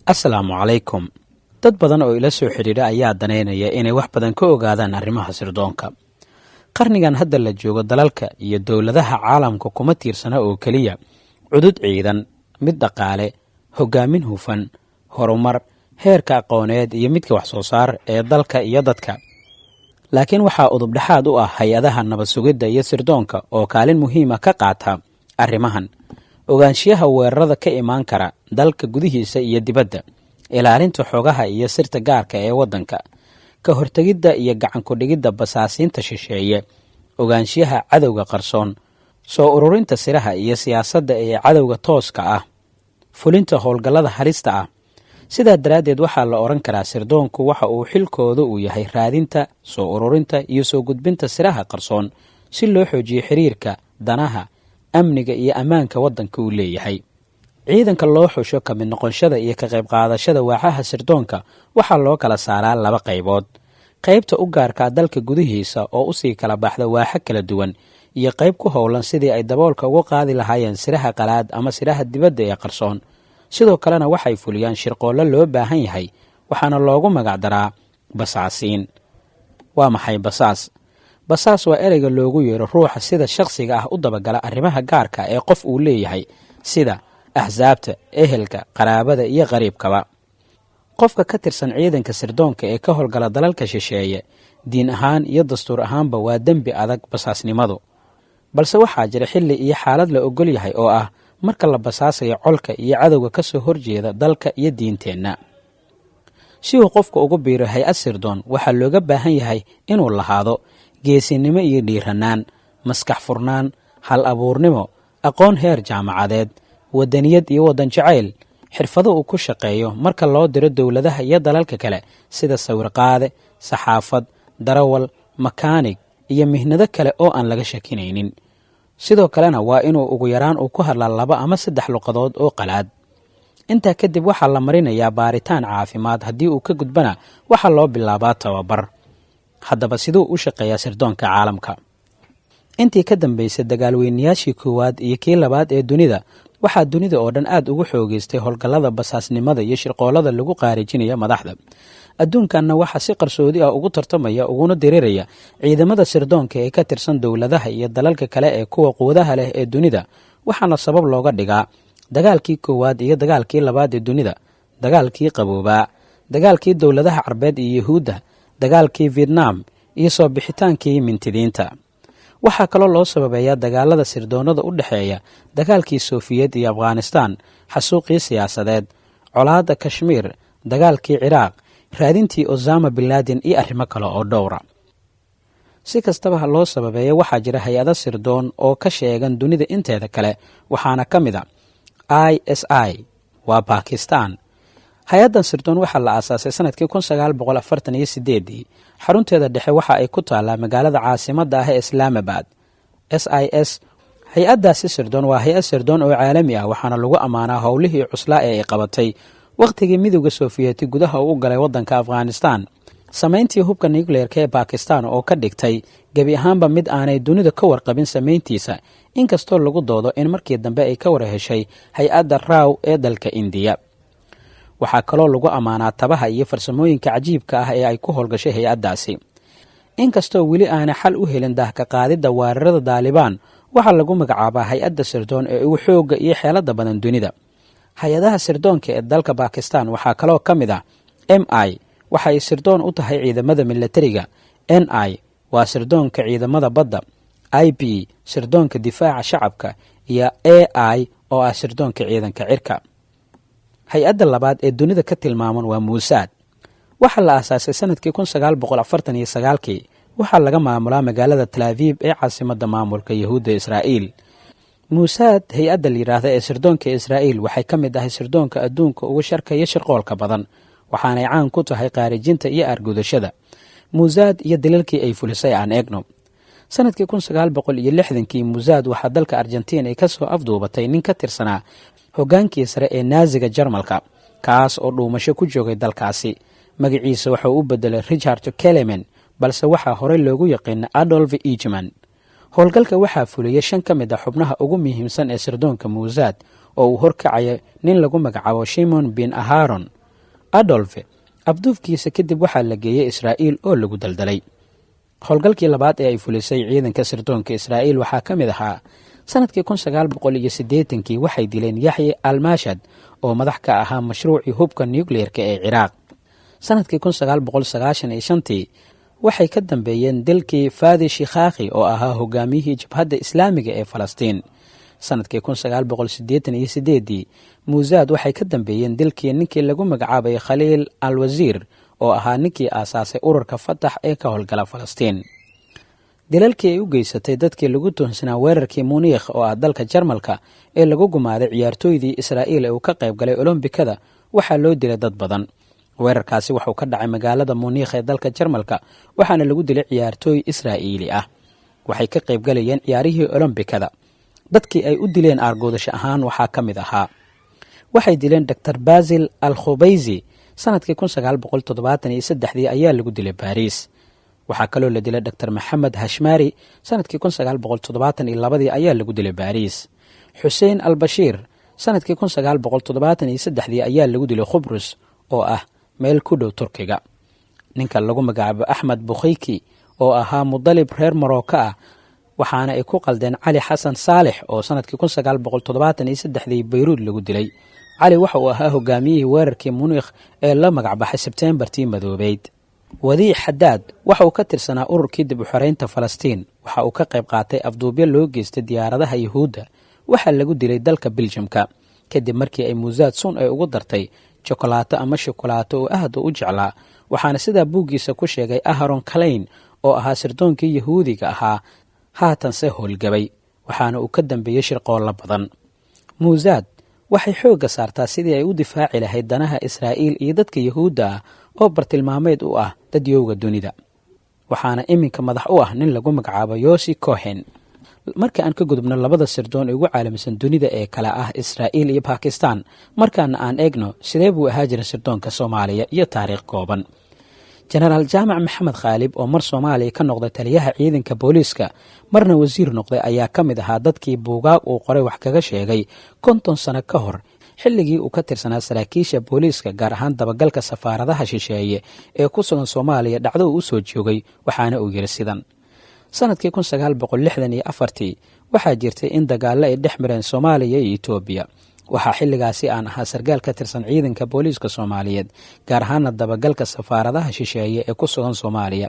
Asalaamu calaykum. Dad badan oo ila soo xidhiidha ayaa danaynaya inay wax badan ka ogaadaan arrimaha sirdoonka. Qarnigan hadda la joogo, dalalka iyo dowladaha caalamka kuma tiirsana oo keliya cudud ciidan, mid dhaqaale, hoggaamin hufan, horumar, heerka aqooneed iyo midka wax soo saar ee dalka iyo dadka, laakiin waxaa udubdhexaad u ah hay-adaha nabad sugidda iyo sirdoonka oo kaalin muhiima ka qaata arrimahan: ogaanshiyaha weerarada ka imaan kara dalka gudihiisa iyo dibadda, ilaalinta xogaha iyo sirta gaarka ee waddanka, ka hortegidda iyo gacan ku-dhigidda basaasiinta shisheeye, ogaanshiyaha cadowga qarsoon, soo ururinta siraha iyo siyaasadda ee cadowga tooska ah, fulinta howlgallada halista ah. Sidaa daraaddeed, waxaa la odhan karaa sirdoonku waxa uu xilkooda uu yahay raadinta, soo ururinta iyo soo gudbinta siraha qarsoon si loo xoojiyo xiriirka, danaha, amniga iyo ammaanka waddanka uu leeyahay. Ciidanka loo xusho ka mid noqoshada iyo ka qayb qaadashada waaxaha sirdoonka waxaa loo kala saaraa laba qaybood: qaybta u gaarkaa dalka gudihiisa oo usii kala baxda waaxo kala duwan, iyo qayb ku howlan sidii ay daboolka uga qaadi lahaayeen siraha qalaad ama siraha dibadda ee qarsoon. Sidoo kalena waxay fuliyaan shirqoollo loo baahan yahay, waxaana loogu magacdaraa basaasiin. Waa maxay basaas? Basaas waa ereyga loogu yeero ruuxa sida shakhsiga ah u dabagala arrimaha gaarka ee qof uu leeyahay, sida axsaabta, ehelka, qaraabada iyo qariibkaba. Qofka ka tirsan ciidanka sirdoonka ee ka howlgala dalalka shisheeye, diin ahaan iyo dastuur ahaanba waa dembi adag basaasnimadu, balse waxaa jira xilli iyo xaalad la ogol yahay oo ah marka la basaasayo colka iyo cadowga ka soo horjeeda dalka iyo diinteenna. Si uu qofku ugu biiro hay-ad sirdoon, waxaa looga baahan yahay inuu lahaado geesinimo iyo dhiiranaan, maskax furnaan, hal abuurnimo, aqoon heer jaamacadeed, waddaniyad iyo waddan jacayl, xirfado uu ku shaqeeyo marka loo diro dowladaha iyo dalalka kale, sida sawirqaade, saxaafad, darawal, makaanig iyo mihnado kale oo aan laga shakinaynin. Sidoo kalena waa inuu ugu yaraan uu ku hadlaa laba ama saddex luqadood oo qalaad. Intaa kadib waxaa la marinayaa baaritaan caafimaad. Haddii uu ka gudbana, waxaa loo bilaabaa tababar. Haddaba, siduu u shaqeeyaa sirdoonka caalamka? Intii ka dambaysay dagaalweynayaashii koowaad iyo kii labaad ee dunida, waxaa dunida oo dhan aad ugu xoogeystay howlgallada basaasnimada iyo shirqoolada lagu qaarijinaya madaxda. Adduunkanna waxaa si qarsoodi ah ugu tartamaya uguna diriraya ciidamada sirdoonka ee ka tirsan dowladaha iyo dalalka kale ee kuwa quwadaha leh ee dunida. Waxaana sabab looga dhigaa dagaalkii koowaad iyo dagaalkii labaad ee dunida, dagaalkii qaboobaa, dagaalkii dowladaha Carbeed iyo Yuhuudda, dagaalkii Vietnam iyo soo bixitaankii mintidiinta. Waxaa kaloo loo sababeeyaa dagaalada sirdoonnada u dhexeeya dagaalkii Sofiyeed iyo Afghanistan, xasuuqii siyaasadeed, colaadda Kashmiir, dagaalkii Ciraaq, raadintii Osama bin Laden iyo arrimo kale oo dhowra. Si kastaba ha loo sababeeyo, waxaa jira hay-ado sirdoon oo ka sheegan dunida inteeda kale, waxaana ka mid a ISI, waa Bakistan. Hay-addan sirdoon waxaa la aasaasay sanadkii 1948-dii. Xarunteeda dhexe waxa ay ku taallaa magaalada caasimadda ah ee Islaamabad. SIS, hay-addaasi sirdoon, waa hay-ad sirdoon oo caalami ah, waxaana lagu ammaanaa howlihii cuslaa ee ay qabatay wakhtigii Midowda Sofiyeeti gudaha uu u galay waddanka Afghanistan, samayntii hubka nucleerka ee Bakistan oo ka dhigtay gebi ahaanba mid aanay dunida ka warqabin samayntiisa, inkastoo lagu doodo in markii dambe ay ka war heshay hay-adda RAW ee dalka Indiya. Waxaa kaloo lagu ammaanaa tabaha iyo farsamooyinka cajiibka ah ee ay ku howlgashay hay-addaasi. Inkastoo weli aanay xal u helin daahka qaadidda weerarada Daalibaan, waxaa lagu magacaabaa hay-adda sirdoon ee ugu xoogga iyo xeeladda badan dunida. Hay-adaha sirdoonka ee dalka Bakistan waxaa kaloo ka mid ah MI, waxay sirdoon u tahay ciidamada milatariga; NI, waa sirdoonka ciidamada badda; IB, sirdoonka difaaca shacabka; iyo AI oo ah sirdoonka ciidanka cirka. Hay-adda labaad ee dunida ka tilmaaman waa Muusaad. Waxaa la aasaasay sanadkii 1949-kii. Waxaa laga maamulaa magaalada Talaaviib ee caasimadda maamulka Yahuudda Israa'iil. Muusaad, hay-adda la yidhaahda ee sirdoonka Israa'iil, waxay ka mid ahay sirdoonka adduunka ugu sharka iyo shirqoolka badan, waxaanay caan ku tahay qaarijinta iyo aargudashada. Muusaad iyo dilalkii ay fulisay aan eegno. Sanadkii 1960-kii, Muusaad waxaa dalka Argentiin ay ka soo afduubatay nin ka tirsanaa hoggaankii sare ee Naaziga Jarmalka, kaas oo dhuumasho ku joogay dalkaasi. Magaciisa waxauu u bedelay Richard Kelemen, balse waxaa horey loogu yaqiina Adolf Eichmann. Howlgalka waxaa fuliyey shan ka mid a xubnaha ugu muhiimsan ee sirdoonka Muusaad. oo uu horkacaya nin lagu magacaabo Shimon bin Aharon. Adolfe afduubkiisa kadib waxaa la geeyey Israa'iil oo lagu daldalay. Howlgalkii labaad ee ay fulisay ciidanka sirdoonka Israa'iil waxaa ka mid ahaa sanadkii 1980-kii. Waxay dileen Yaxya Almashad oo madax ka ahaa mashruucii hubka nucleerka ee Ciraaq. Sanadkii 1995-tii waxay ka dambeeyeen dilkii Fadi Shikhaakhi oo ahaa hogaamiyihii Jabhadda Islaamiga ee Falastiin. Sanadkii 1988-dii Muusaad waxay ka dambeeyeen dilkii ninkii lagu magacaabay Khaliil al Wasiir oo ahaa ninkii aasaasay ururka Fatax ee ka howlgala Falastiin. Dilalkii ay u geysatay dadkii lagu tuhunsanaa weerarkii Munikh oo ah dalka Jarmalka ee lagu gumaaday ciyaartooydii Israa'iil ee uu ka qayb galay Olombikada, waxaa loo dilay dad badan. Weerarkaasi waxuu ka dhacay magaalada Munikh ee dalka Jarmalka, waxaana lagu dilay ciyaartooy Israa'iili ah. Waxay ka qayb galayeen ciyaarihii Olombikada. Dadkii ay u dileen aargoodasho ahaan waxaa ka mid ahaa, waxay dileen Doctor Basil al Khubaysi. Sanadkii 1973-dii ayaa lagu dilay Baariis. Waxaa kaloo la dilay Doctor Maxamed Hashmari. Sanadkii 1972-dii ayaa lagu dilay Baariis. Xuseen al Bashiir sanadkii 1973-dii ayaa lagu dilay Khubrus oo ah meel ku dhow Turkiga. Ninka lagu magacaabo Axmed Bukhayki oo ahaa mudalib reer Morocco ah, waxaana ay ku qaldeen Cali Xasan Saalix oo sanadkii 1973-dii Bayruud lagu dilay. Cali waxa uu ahaa hogaamiyihii weerarkii Munikh ee la magacbaxay Sebteembartii Madoobeyd. Wadiic Xadaad waxa uu ka tirsanaa ururkii dib u xoreynta Falastiin. Waxa uu ka qayb qaatay afduubyo loo geystay diyaaradaha Yuhuudda. Waxaa lagu dilay dalka Biljamka kadib markii ay Muusaad sun ay ugu dartay jokolaato ama shukulaato oo aad u jeclaa. Waxaana sidaa buuggiisa ku sheegay Aharon Kalayn oo ahaa sirdoonkii Yahuudiga ahaa, haatanse howlgabay, waxaana uu ka dambeeyey shirqoollo badan. Muusaad waxay xoogga saartaa sidii ay u difaaci lahayd danaha Israa'iil iyo dadka Yahuudda ah oo bartilmaameed u ah dadyowga dunida, waxaana iminka madax u ah nin lagu magacaabo Yosi Cohen. Marka aan ka gudubno labada sirdoon ee ugu caalamisan dunida ee kale ah Israa'iil iyo Bakistan, markaana aan eegno sidee buu ahaa jira sirdoonka Soomaaliya iyo taariikh kooban. Jenaraal Jaamac Maxamed Khaalib oo mar Soomaaliya ka noqday taliyaha ciidanka booliiska, marna wasiir noqday, ayaa ka mid ahaa dadkii buugaag uu qoray wax kaga sheegay 50 sano ka hor xilligii uu ka tirsanaa saraakiisha booliiska, gaar ahaan dabagalka safaaradaha shisheeye ee ku sugan Soomaaliya, dhacdo uu u soo joogay. Waxaana uu yiri sidan: sanadkii 1964-tii waxaa jirtay in dagaallo ay dhex mareen Soomaaliya iyo Etoobiya. Waxaa xilligaasi aan ahaa sarkaal ka tirsan ciidanka booliiska Soomaaliyeed, gaar ahaana dabagalka safaaradaha shisheeye ee ku sugan Soomaaliya.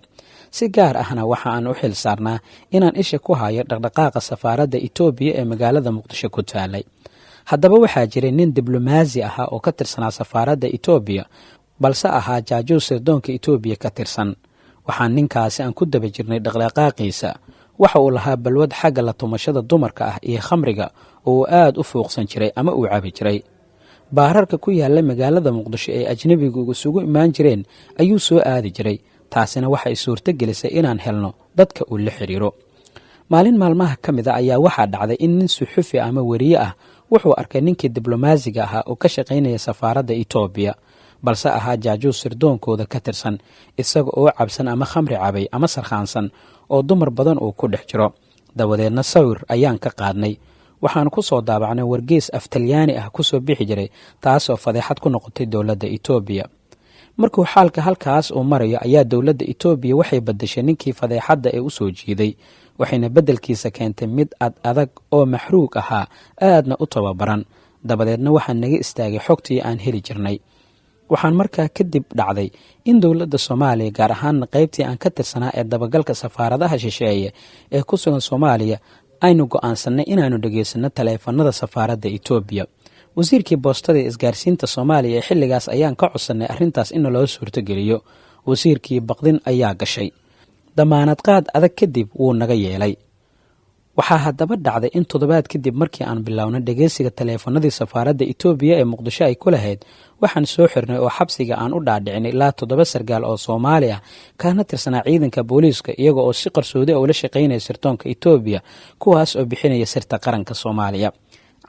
Si gaar ahna waxa aan u xil saarnaa inaan isha ku hayo dhaqdhaqaaqa safaaradda Etoobiya ee magaalada Muqdisho ku taalay. Haddaba waxaa jiray nin diblomaasi ahaa oo ka tirsanaa safaaradda Etoobiya, balse ahaa jaajuus sirdoonka Etoobiya ka tirsan. Waxaan ninkaasi aan ku daba jirnay dhaqdhaqaaqiisa. Waxa uu lahaa balwad xagga la tumashada dumarka ah iyo khamriga oo uu aad u fuuqsan jiray ama uu cabi jiray. Baararka ku yaalla magaalada Muqdisho ee ajnebigu isugu imaan jireen ayuu soo aadi jiray. Taasina waxay suurto gelisay inaan helno dadka uu la xidhiiro. Maalin maalmaha ka mid a ayaa waxaa dhacday in nin suxufi ama weriye ah wuxuu arkay ninkii diblomaasiga ahaa oo ka shaqaynaya safaaradda Etoobiya, balse ahaa jaajuus sirdoonkooda ka tirsan, isaga oo cabsan ama khamri cabay ama sarkhaansan oo dumar badan uu ku dhex jiro. Dabadeedna sawir ayaan ka qaadnay. Waxaan ku soo daabacnay wargees af Talyaani ah ku soo bixi jiray, taasoo fadeexad ku noqotay dowladda Etoobiya. Markuu xaalka halkaas uu marayo ayaa dowladda Etoobiya waxay badashay ninkii fadeexadda ee u soo jiiday, waxayna beddelkiisa keentay mid ad adag oo maxruug ahaa, aadna u tababaran. Dabadeedna waxaa naga istaagay xogtii aan heli jirnay. Waxaan markaa kadib dhacday in dowladda Soomaaliya, gaar ahaana qaybtii aan ka tirsanaa ee dabagalka safaaradaha shisheeye ee ku sugan Soomaaliya, aynu go'aansannay inaannu dhegaysanno taleefanada safaaradda Etoobiya. Wasiirkii boostada ee isgaarsiinta Soomaaliya ee xilligaas ayaan ka codsannay arrintaas in naloo suurtogeliyo. Wasiirkii baqdin ayaa gashay. Damaanad qaad adag kadib wuu naga yeelay. Waxaa haddaba dhacday in toddobaad kadib markii aan bilownay dhegeysiga taleefanadii safaaradda Etoobiya ee Muqdisho ay ku lahayd, waxaan soo xirnay oo xabsiga aan u dhaadhicinay ilaa toddoba sargaal oo Soomaali ah, kaana tirsanaa ciidanka booliiska, iyaga oo si qarsoodi a ula shaqaynaya sirdoonka Etoobiya, kuwaas oo bixinaya sirta qaranka Soomaaliya.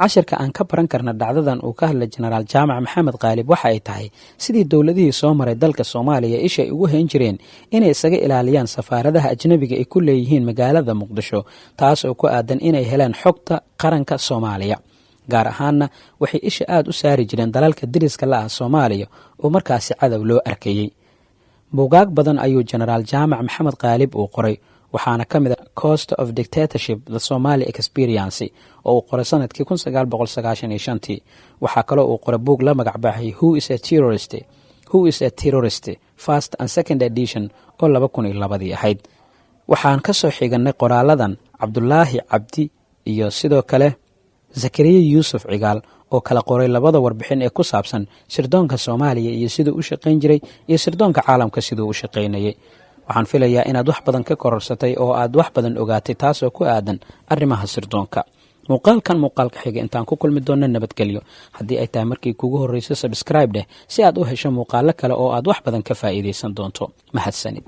Cashirka aan ka baran karna dhacdadan uu ka hadlay Jenaraal Jaamac Maxamed Khaalib waxa ay tahay sidii dowladihii soo maray dalka Soomaaliya isha ay ugu hayn jireen inay isaga ilaaliyaan safaaradaha ajnebiga ay ku leeyihiin magaalada Muqdisho, taas oo ku aadan inay helaan xogta qaranka Soomaaliya. Gaar ahaanna waxay isha aada u saari jireen dalalka deriska la ah Soomaaliya oo markaasi cadow loo arkayey. Buugaag badan ayuu Jenaraal Jaamac Maxamed Qaalib uu qoray, waxaana ka mid a Cost of Dictatorship: The Somali Experience oo uu qoray sanadkii 1995-tii. Waxaa kaloo uu qoray buug la magacbaxay Who is a Terrorist, Who is a Terrorist First and Second Edition oo 2002-dii ahayd. Waxaan ka soo xiganay qoraaladan Cabdulaahi Cabdi iyo sidoo kale Zakariya Yuusuf Cigaal oo kala qoray labada warbixin ee ku saabsan sirdoonka Soomaaliya iyo siduu u shaqayn jiray iyo sirdoonka caalamka siduu u shaqaynayay. Waxaan filayaa inaad wax badan ka kororsatay oo aad wax badan ogaatay, taasoo ku aadan arrimaha sirdoonka. Muuqaalkan muuqaalka xiga intaan ku kulmi doonno, nabadgelyo. Haddii ay tahay markii kugu horreyso, subscribe dheh si aad u hesho muuqaalo kale oo aad wax badan ka faa'iidaysan doonto. Mahadsanid.